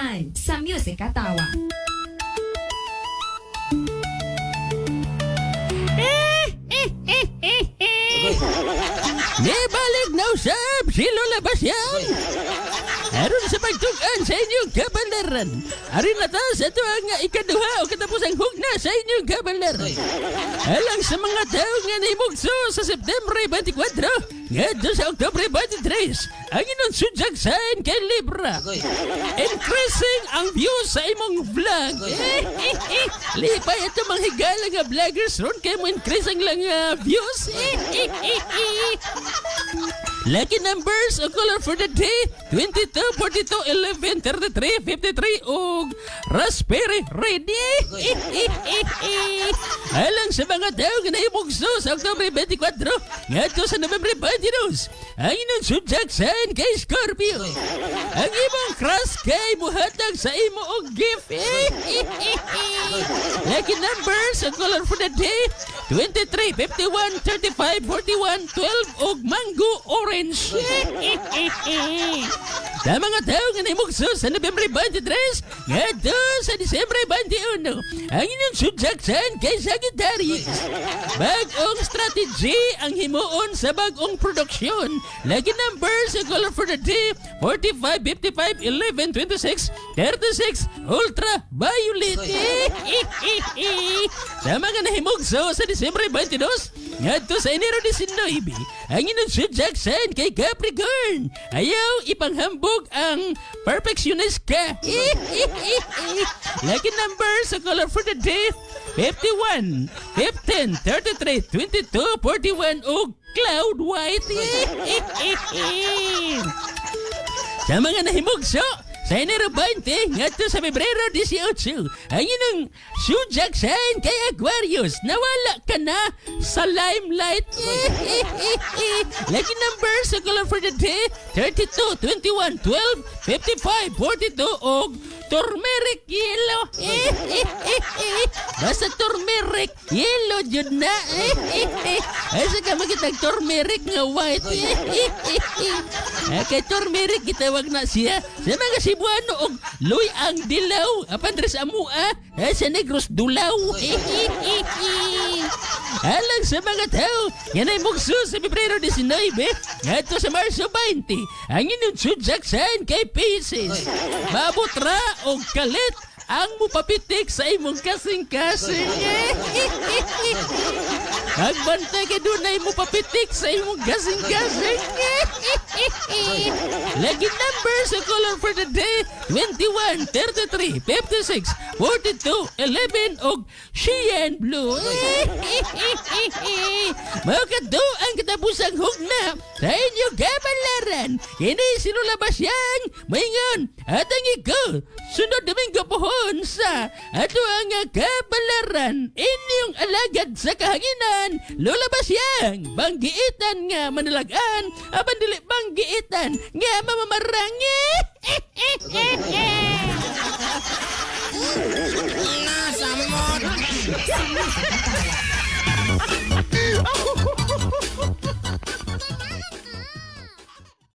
Time sa Music Katawa. Nibalik na usab si Lola Basyang. Aron sa pagtugan sa inyong kabalaran. Arin na ta sa ito ang ikaduha o katapusang hugna sa inyong kabalaran. Alang sa mga tao nga nahimugso sa September 24 ngadto sa Oktubre 23, ang inyong zodiac sign kay Libra. Increasing ang views sa imong vlog. Lipay ito mga higala nga vloggers ron kay mo increasing lang views. Lucky numbers o color for the day: 22, 42, 11, 33, 53 ug raspberry red. Alang sa mga tao nga nahimugso sa Oktubre 24 ngadto sa Nobyembre 22, ang inyong zodiac sign kay Scorpio. Ang imong crush kay muhatag sa imo og gift. Lucky numbers o color for the day: 23, 51, 35, 41, 12 ug mango orange. Sa mga tao nga nahimugso sa Nobyembre 23 ngadto sa Disyembre 21, ang inyong zodiac sign kay Sagittarius. Bag-ong strategy ang himuon sa bag-ong produksyon. Lucky numbers o color for the day: 45, 55, 11, 26, 36, ultra violet. Sa mga nahimugso sa Disyembre 22 ngadto sa Enero 19, ang inyong zodiac sign kay Capricorn. Ayaw ipanghambog ang perfectionist ka. Lucky numbers sa color for the day: 51, 15, 33, 22, 41 ug cloud white. Sa mga nahimugso sa Enero 20 ngadto sa Pebrero 18, ang inyong zodiac sign kay Aquarius. Nawala ka na sa limelight. Lucky number sa color for the day: 32, 21, 12, 55, 42 og turmeric yellow. Basta turmeric yellow jud na. Ay sa ka makitag turmeric nga white. Kay turmeric gitawag na siya sa mga Cebuano og luy ang dilaw. Apan diri sa amua, sa Negros, dulaw. Alang sa mga tao nga nahimugso sa Pebrero 19 ngadto sa Marso 20, ang inyong zodiac sign kay Pisces. Maabot ra og kalit ang mupapitik sa imong kasing-kasing. Magbantay kay dunay mo papitik sa imong kasing-kasing. Lucky number sa color for the day: 21, 33, 56, 42, 11 og cyan blue. Mao kadto ang katapusang hugna sa inyong kabalaran. Kini si Lola Basyang maingon at ang ikaw sunod Domingo pohon sa ato ang kabalaran. Inyong alagad sa kahanginan, Lola Basyang, banggiitan nga manalagan apan dili banggiitan nga mamamarangi. Nasa mod. Sa Music Katawa.